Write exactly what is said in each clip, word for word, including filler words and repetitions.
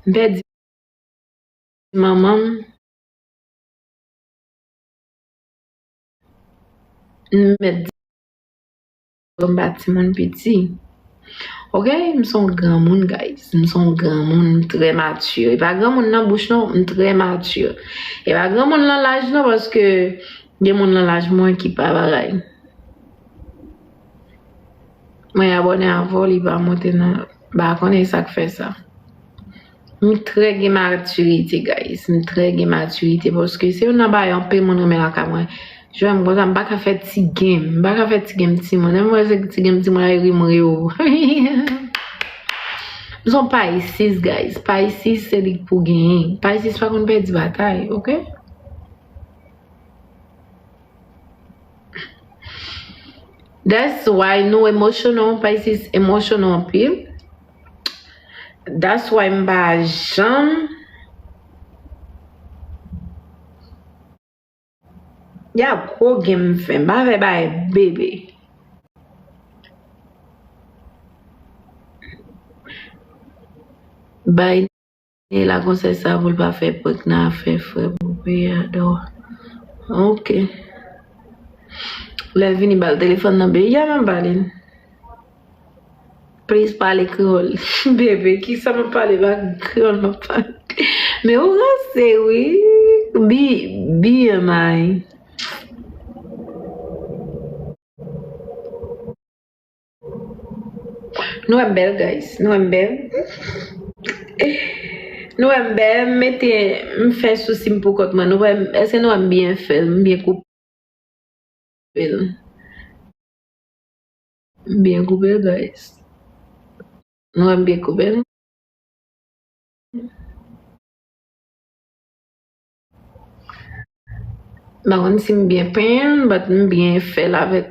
M pèdi manman m. M mèt di m pa timoun piti. Ok, m se yon granmoun, guys. M se yon granmoun, m trè mati. E pa granmoun nan bouch, non, m trè mati. E pa granmoun nan laj, non, paske gen moun nan laj mwen ki pa bagay. Mwen abòne avè w, li pa monte nan, m pa konnen sa k fè sa. M trè gen matirite, guys. M trè gen matirite paske se youn nan bagay anpil moun renmen lakay mwen. Jwenn m konsa, m pa ka fè ti game. M pa ka fè ti game timoun. Lè m wè se ti game timoun, ay ri m ri o. M se yon Pisces, guys. Pisces se li k pou genyen. Pisces pa konn pèdi batay, ok? That's why nou emotional, Pisces emotional anpil. That's why m pa janm. Ya gwo game m fè, m pa fè bay bebe. Bay Nela konsèy sa pou l pa fè prank nan afè frè pou peyi a dò. Ok. Lè l vini ba l telefòn nan, bebe, ya m ap ba li l. Please pale kreyòl. Bebe, kisa m ap pale, pa kreyòl m ap pale. Men ou ranse wi. B M I. Nou wè m bèl, guys. Nou wè m bèl. Nou wè m bèl. M mete, m fè sousi m pou kont mwen. Nou wè m, èske nou wè m byen fè l? M byen koupe l. M byen koupe l, guys. Nou wè m byen koupe l. M pa konn si m byen penyen l, but m byen fè l avèk,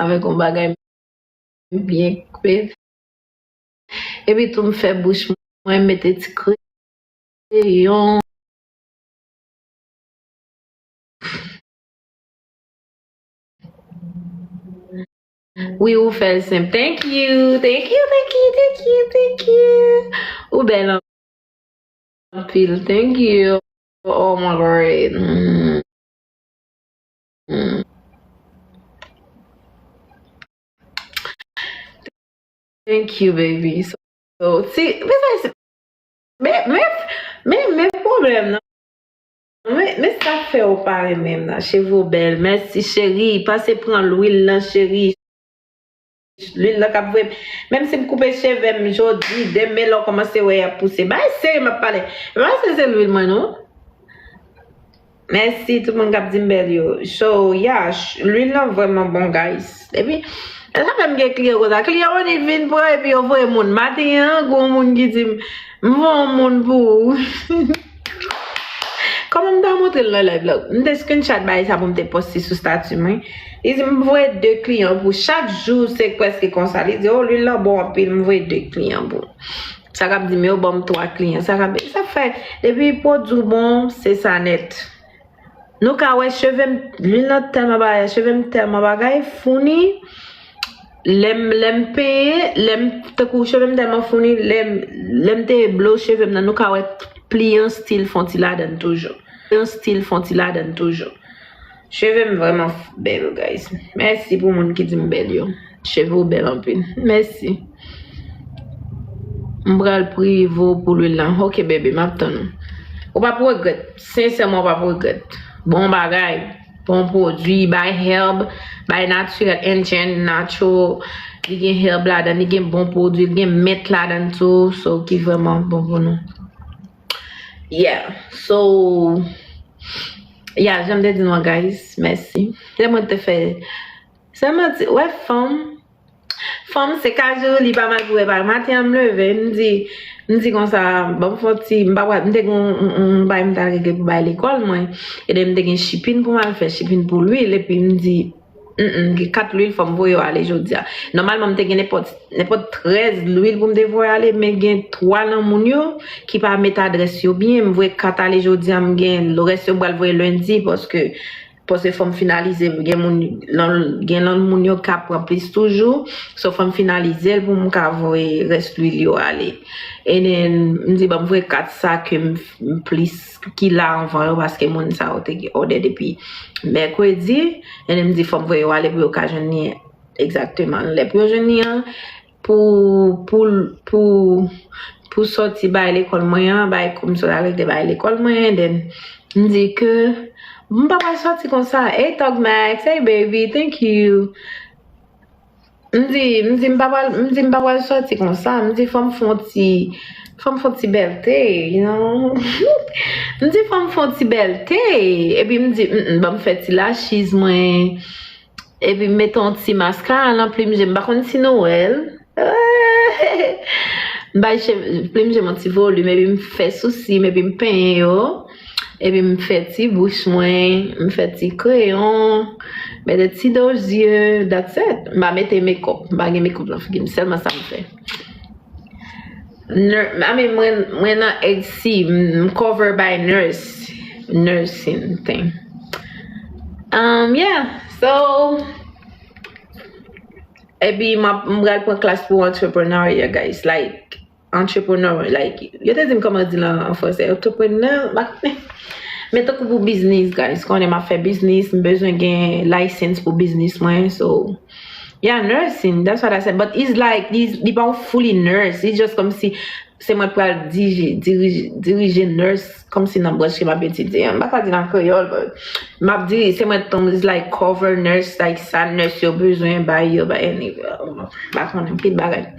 avèk yon bagay m byen koupe. Epi tou m fè bouch mwen, m mete ti kreyon. Wi, ou fè l senp. Thank you, thank you, thank you, thank you, thank you. Ou bèl anpil. Thank you. Oh my God. Mm. Mm. Thank you, baby. So, so, si, men sa, men, men, men, men pwoblèm nan. Men, men sa k fè w pa renmen m nan. Cheve w bèl. Mèsi, cheri. Pase pran lwil lan, cheri. Lwil lan k ap voye. Menm si m koupe cheve m jodi, demen lè w kòmanse wè y ap pouse. Bay serye m ap pale. E pa se, se lwil mwen, non. Mèsi tout moun k ap di m bèl yo. So, yeah, ch-, lwil lan vrèman bon, guys. Epi, sa fè m gen kliyan konsa. Kliyan yo ni vin pran epi yo voye moun. Maten an, gen yon moun ki di m, m voye yon moun pou ou. Kòman m ta montre l nan live la? M te screenshot bagay sa pou m te poste sou stati mwen. Li di m voye de kliyan pou chak jou, se prèske konsa. Li di, oh, lwil lan bon anpil, m voye de kliyan pou ou. Sa k ap di m yo ban m twa kliyan. Sa k ap, sa fè, depi pwodui w bon, se sa nèt. Nou ka wè cheve m, lwil lan tèlman bagay, cheve m tèlman bagay, founi, lè m, lè m penyen, lè m, tankou cheve m tèlman founi, lè m, lè m te blow cheve m nan, nou ka wè pliyan stil fon ti ladan toujou. Pliyan stil fon ti ladan toujou. Cheve m vrèman f-, bèl, guys. Mèsi pou moun ki di m bèl yo. Cheve w bèl anpil. Mèsi. M pral prive w pou lwil lan. Ok, bebe, m ap tann ou. Ou p ap regrèt. Sensèman, ou p ap regrèt. Bon bagay. Bon pwodui. Bay herb. Bay natirèl. Indian natural. Li gen herb ladan. Li gen bon pwodui. Li gen mint ladan tou. So, ki vrèman bon pou nou. Yeah. So, yeah, jan m te di nou an, guys, mèsi. Lè mwen te fè, sèlman ti, wè, fanm, fanm se kajou, li pa mal pou wè pa. Maten an, m leve, m di, m di konsa, ban m fè yon ti, m pa wè, m te gen yon, yon, yon bagay m t al regle pou bay lekòl mwen. E de m te gen chipin pou m al fè, chipin pou lwil, epi m di, Mm, mm, gen kat lwil, fò m voye yo ale jodi a. Nòmalman, m te gen nenpòt, nenpòt trèz lwil pou m te voye ale, men gen twa nan moun yo ki pa met adrès yo byen. M voye kat ale jodi a, m gen, lerès yo m pral voye lendi, paske Paske fò m finalize l, gen moun, lan, gen lan moun yo k ap pran plis toujou. So, fò m finalize l pou m ka voye rès lwil yo ale. And then, m di, ban m voye kat sa ke m, m plis, ki la anvan yo, paske moun sa yo te gen òdè depi mèkredi. And then, m di, fò m voye yo ale pou yo ka jwenn li egzakteman lè pou yo jwenn li an. Pou, pou, pou, pou sòti bay lekòl mwen an, bay kou m sot al regle bay lekòl mwen, then m di ke m pa pral sòti konsa. Hey, Tog Max, hey, baby, thank you. M di, m di, m pa pral, m di, m pa pral sòti konsa. M di, fò m fè yon ti, fò m fè yon ti bèlte, you know? M di, fò m fè yon ti bèlte. Epi m di, mm, mm, ban m fè ti lachiz mwen. Epi m mete yon ti maskara nan plim je m. M pa konn si nou wè l. M bay che-, plim je m yon ti volim, epi m fè sousi m, epi m penyen yo. Epi m fè ti bouch mwen, m fè ti kreyon, mete ti do zye, that's it. M pa mete makeup, m pa gen makeup nan figi m, sèlman sa m fè. Nur-, I mean, mwen, mwen nan H C, m, m cover by nurse, nursing thing. Um, yeah, so, epi m ap, m pral pran klas pou entrepreneurship, guys. Like, entrepreneur, like, yo te di m kòman yo di l an, an fransè, entrepreneur, m pa konnen. Men tankou pou biznis, guys, konnen m ap fè biznis, m bezwen gen license pou biznis mwen, so, yeah, nursing, that's what I said, but it's like, it's, li pa yon fully nurse, it's just kòmsi se mwen k pral dirije, dirije, dirije nurse, kòmsi nan branch ke m ap etidye an. M pa ka di l an kreyòl, but m ap di, se mwen k tonbe, it's like cover nurse, like sa nurse yo bezwen, bay yo, bay anyway. M pa konnen, anpil bagay.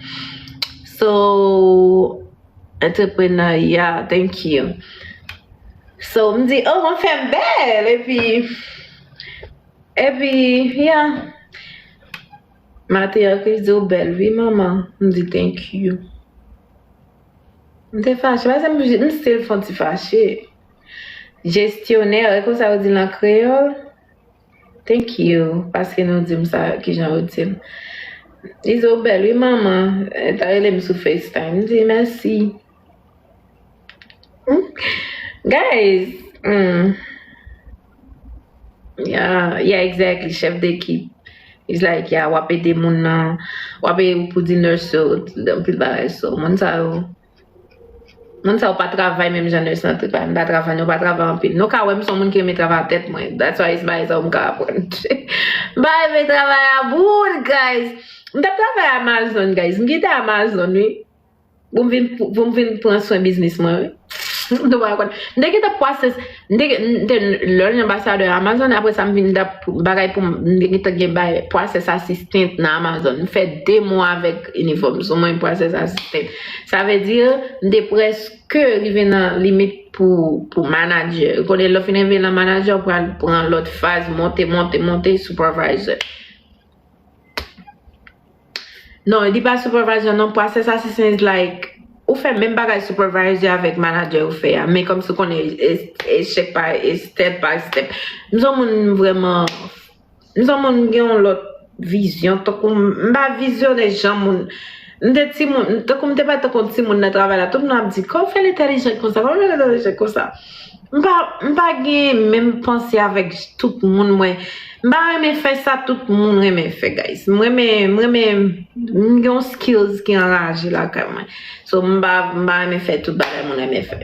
So, entrepreneur, yeah, thank you. So, m di, oh, mwen fè m bèl, epi, epi, yeah. Maten an, Chris di, ou bèl, wi, manman. M di, thank you. M te fache, paske m, m still fè yon ti fache. Jestyonè, e konsa yo di l an kreyòl? Thank you, paske nou di m sa, kijan yo di l. Li di, ou bèl, wi, manman. E ta rele m sou FaceTime. M di, mèsi. Hmm? Guys, hmm. Yeah, yeah, exactly, chèf dekip. It's like, yeah, w ap ede moun nan, w ap ede pou di nurse yo, anpil bagay, so, moun sa yo, moun sa yo pa travay menm jan nurse nan te pa, m pa travay, nou pa travay anpil. Nou ka wè m se yon moun ki renmen travay a tèt mwen. That's why it's bagay sa yo m ka aprann. M pa renmen travay a bout, guys. M t ap travay Amazon, guys. M kite Amazon, wi. Pou m vin, pou m vin pran swen biznis mwen, wi. Nou pa konn. M te gentan pwase, m te, m te learn anbasadè Amazon, apre sa m vin t ap bagay pou m, m te gentan gen bay process assistant nan Amazon. M fè de mwa avèk inifòm sou mwen, process assistant. Sa vle di, m te prèske rive nan limit pou, pou manager. Ou konnen lè w fin rive nan manager, ou pral pran lòt faz, monte, monte, monte, supervisor. Non, li pa supervisor non, process assistant is like, ou fè menm bagay supervisor avèk manager ou fè a, men kòmsi ou konnen e, e, echèk pa, e step by step. M se yon moun vrèman, m se yon moun gen yon lòt vizyon, tankou m, m pa vizyonè jan moun, m te timoun, tankou m te parèt tankou yon timoun nan travay la, tout moun ap di, kòman w fè l entèlijan konsa, kòman w fè l entèlijan konsa? M pa, m pa gen menm panse avèk tout moun, mwen. M pa renmen fè sa tout moun renmen fè, guys. M renmen, m renmen, m gen yon skills ki anraje lakay mwen. So, m pa, m pa renmen fè tout bagay moun renmen fè.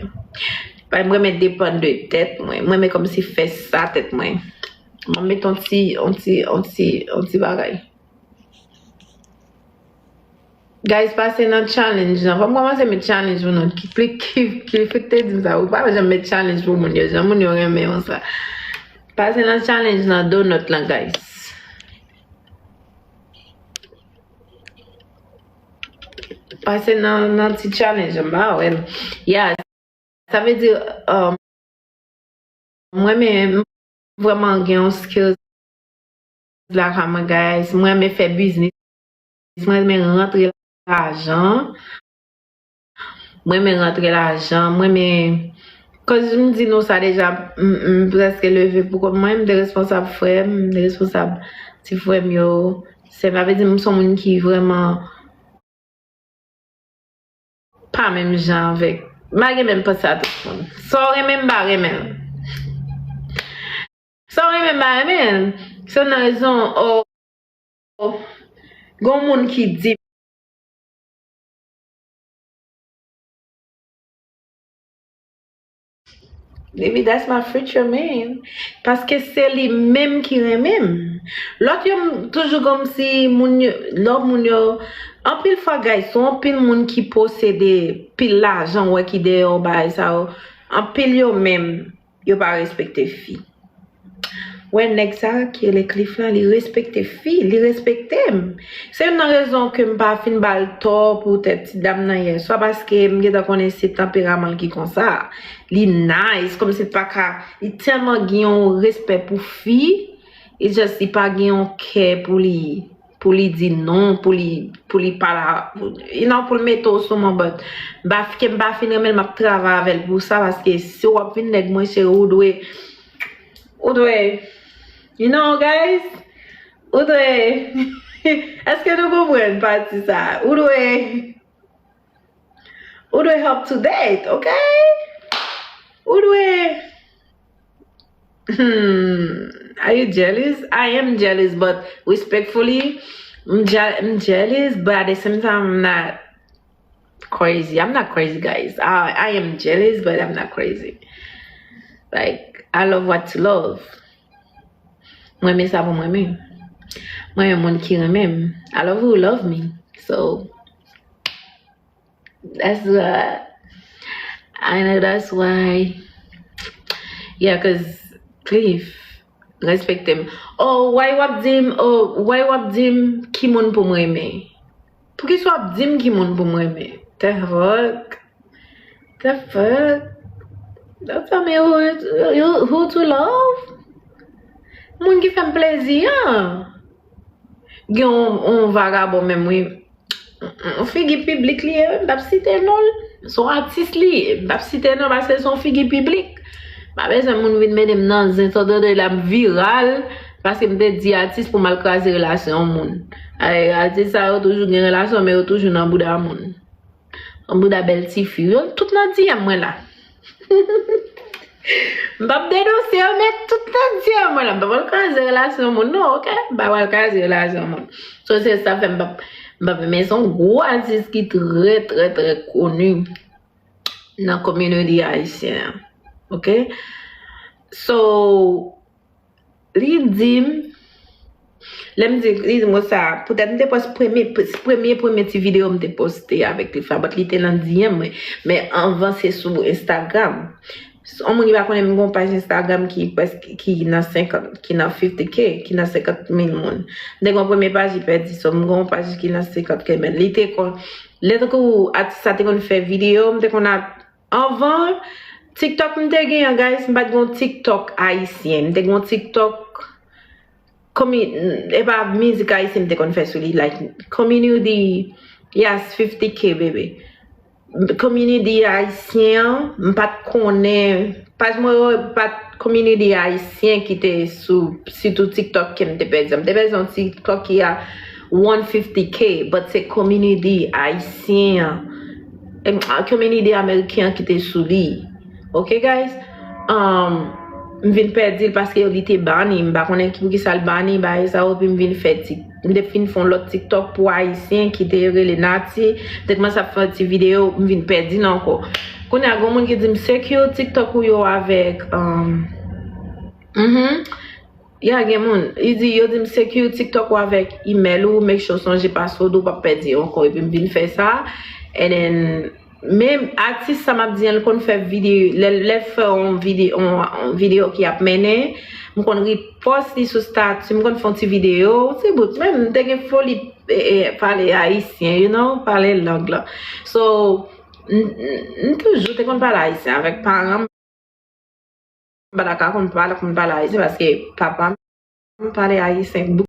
Paske m renmen depann de tèt mwen. M renmen kòmsi fè sa tèt mwen. M ap met yon ti, yon ti, yon ti, yon ti bagay. Guys, pase nan challenge nan. Fò m kòmanse met challenge pou nou. Ki pli, ki, ki fèk te di m sa? Ou pa janm met challenge pou moun yo. Jan moun yo renmen yon sa. Pase nan challenge nan donut lan, guys. Pase nan, nan ti challenge, m pa wè l. Yeah. Sa vle di, um, mwen menm, m vrèman gen yon skills lakay mwen, guys. Mwen renmen fè biznis. Mwen renmen rantre lajan. Mwen renmen rantre lajan. Mwen renmen, cause m di nou sa deja, m, m prèske leve pou kont mwen. M te responsab frè m, m te responsab ti frè m yo. Sa vle di m se yon moun ki vrèman pa menm jan avèk, m pa gen menm panse a tout moun. Sa w renmen, m pa renmen l. Sa w renmen m pa renmen l. Se nan rezon, oh, gon moun ki di Baby, that's my future man. Paske se li menm ki renmen m. Lòt yo m toujou kòmsi moun yo, lòt moun yo, anpil fwa, guys, se anpil moun ki posede pil lajan, w wè ki dèyè w, bagay sa yo. Anpil yo menm, yo pa respekte fi. Wè nèg sa ki rele Cliff lan, li respekte fi, li respekte m. Se youn nan rezon ke m pa fin ba l tò poutèt ti dam nan yè swa, paske m gentan konnen se tanperaman l ki konsa. Li nice, kòmsi l pa ka, li tèlman gen yon respè pou fi, li just, li pa gen yon kè pou li, pou li di non, pou li, pou li pa la, you know, pou l mete w sou mwen, but m pa, ke m pa fin renmen l, m ap travay avè l pou sa, paske si w ap vin nèg mwen, cheri, ou dwe, ou dwe, you know, guys, ou dwe, èske nou konprann pati sa? Ou dwe, ou dwe up to date, ok? Ou dwe, hmm, are you jealous? I am jealous, but respectfully, I'm, je- I'm jealous, but at the same time, I'm not crazy. I'm not crazy, guys. I, I am jealous, but I'm not crazy. Like, I love what to love. Mwen renmen sa pou mwen menm. Mwen renmen moun ki renmen m. I love who love me. So, that's why. I know that's why. Yeah, cause Cliff, respekte m. Oh, why w ap di m, oh, why w ap di m ki moun pou m renmen? Poukisa w ap di m ki moun pou m renmen? The fuck? The fuck? Don't tell me who, who, who to love? Moun ki fè m plezi an. Gen yon, yon vagabon menm, wi. Yon figi piblik li ye, wi, m p ap site non l. Se yon atis li ye, m p ap site non l paske se yon figi piblik. M pa bezwen moun vin mete m nan zen, sa w tande la m viral, paske m te di atis pou m al kraze relasyon yon moun. Ay, atis sa yo toujou gen relasyon, men yo toujou nan bouda moun. Yon bouda bèl tifi. Yo tout nan D M mwen la. M p ap denonse yo, men tout nan D M mwen la. M p ap al kraze relasyon moun, non, ok? M p ap al kraze relasyon moun. So, se sa fè m p ap, m p ap, men se yon gwo atis ki trè, trè, trè koni nan community ayisyen an. Ok? So, li di m, lè m di, li di m konsa, poutèt m te pòs premye, premye, premye ti videyo m te poste avèk Cliff la, but li te nan D M mwen, men anvan se sou Instagram. Yon moun ki pa konnen m gen yon paj Instagram ki prèske, ki nan senkant, ki nan fifty K, ki nan senkant mil moun. M te gen yon premye paj, li pèdi, so m gen yon paj ki nan senkant K, men li te kon, lè tankou atis sa te konn fè videyo, m te konn ap, anvan, TikTok m te genyen, guys, m pa t gen yon TikTok ayisyen, m te gen yon TikTok komi-, e pa mizik ayisyen m te konn fè sou li, like, community, yes, fifty K, baby. Community ayisyen an, m pa t konnen, paj mwen yo, pa t community ayisyen ki te sou, sitou TikTok ke m te pèdi. M te pèdi yon TikTok ki a one fifty K, but se community ayisyen an, em, community ameriken an ki te sou li. Ok, guys? Um, m vin pèdi l paske li te bani. M pa konnen ki, poukisa l bani, bagay sa yo, epi m vin fè ti, m te fin fè yon lòt TikTok pou ayisyen ki te rele Nati. M te kòmanse ap fè ti videyo, m vin pèdi l ankò. Kounye a, gon moun ki di m, secure TikTok ou yo avèk, um, mhm. Ya, gen moun, li di, yo di m secure TikTok ou avèk email ou, make sure w sonje password ou, w p ap pèdi yo ankò, epi m vin fè sa. And then, men atis sa m ap di an, l konn fè videyo, lè, lè l fè yon videyo, yon, yon videyo ki ap mennen, m konn repost li sou statut, m konn fè yon ti videyo, ti bout, men m te gen foli, e, e, pale ayisyen, you know, pale lang lan. So, m, m, m toujou te konn pale ayisyen avèk paran m. M pa ta ka konn pale, konn pale ayisyen paske papa m pale ayisyen, bout